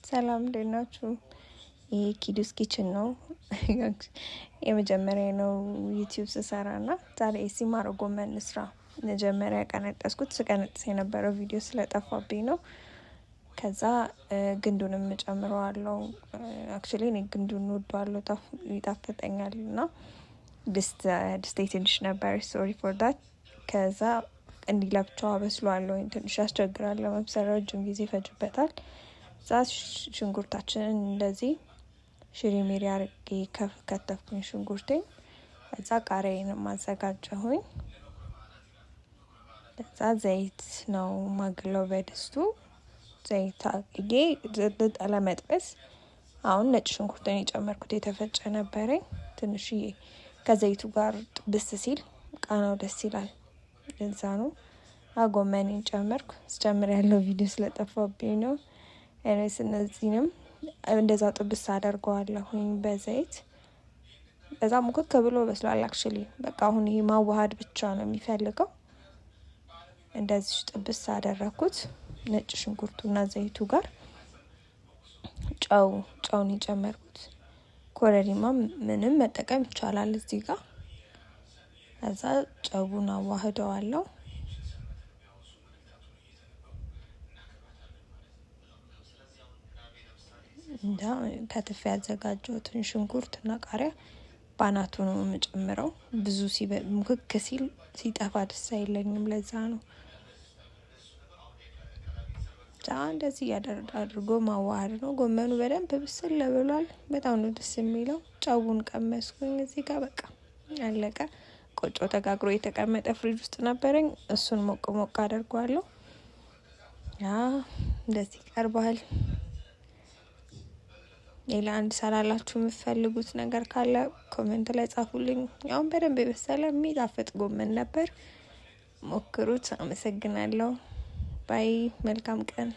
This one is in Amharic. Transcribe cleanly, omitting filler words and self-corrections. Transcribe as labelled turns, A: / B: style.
A: ሰላም እንዴት ናችሁ? ይሄ ኪዱስ Kitchen ነው። የመጀመሪያ ነው YouTube ስሰራ እና ዛሬ ሲማሮ ጎመን ስራ። መጀመሪያ ቀነጠስኩት። ስቀነጥስ የነበረው ቪዲዮ ስለጠፋብኝ ነው። ከዛ ግንዱንም እጨምረዋለሁ። Actually እኔ ግንዱን እወደዋለሁ፣ ይጣፍጠኛል እና ድስቴ ትንሽ ነበር። Sorry for that። ከዛ እንዲህ ለብቻዋ በስሏለሁ። ትንሽ ያስቸግራል ለመብሰል፣ ረጅም ጊዜ ይፈጅበታል። እዛ ሽንኩርታችንን እንደዚህ ሽሪሚሪ አርጌ ከተፍኩኝ ሽንኩርቴን። ከዛ ቃሪያዬንም አዘጋጀሁኝ። ከዛ ዘይት ነው ማግለው በድስቱ፣ ዘይት አግዬ ለመጥበስ። አሁን ነጭ ሽንኩርትን የጨመርኩት የተፈጨ ነበረኝ ትንሽዬ፣ ከዘይቱ ጋር ጥብስ ሲል ቃናው ደስ ይላል። እዛ ነው ጎመኔን ጨመርኩ። ስጨምር ያለው ቪዲዮ ስለጠፋብኝ ነው። Anyways እነዚህንም እንደዛው ጥብስ አደርገዋለሁኝ በዘይት። በዛ ሙክክ ብሎ በስሏል። Actually በቃ አሁን ይሄ ማዋሃድ ብቻ ነው የሚፈልገው። እንደዚህ ጥብስ አደረኩት ነጭ ሽንኩርቱና ዘይቱ ጋር። ጨውን የጨመርኩት፣ ኮረሪማ ምንም መጠቀም ይቻላል እዚህ ጋር። ከዛ ጨውን አዋህደዋለሁ። እንዳ ከትፌ ያዘጋጀሁትን ሽንኩርት እና ቃሪያ ባናቱ ነው የምጨምረው። ብዙ ሙክክ ሲል ሲጠፋ ደስ አይለኝም። ለዛ ነው። እንደዚህ አድርጎ ማዋሃድ ነው። ጎመኑ በደንብ ብስል ብሏል። በጣም ነው ደስ የሚለው። ጨውን ቀመስኩኝ እዚህ ጋር፣ በቃ አለቀ። ቆጮ ተጋግሮ የተቀመጠ ፍሪጅ ውስጥ ነበረኝ። እሱን ሞቅ ሞቅ አደርገዋለሁ። ያ እንደዚህ ይቀርባል። ሌላ አንድ ሰራላችሁ የምትፈልጉት ነገር ካለ comment ላይ ጻፉልኝ። ያውን በደንብ የበሰለ የሚጣፍጥ ጎመን ነበር። ሞክሩት። አመሰግናለሁ። Bye። መልካም ቀን።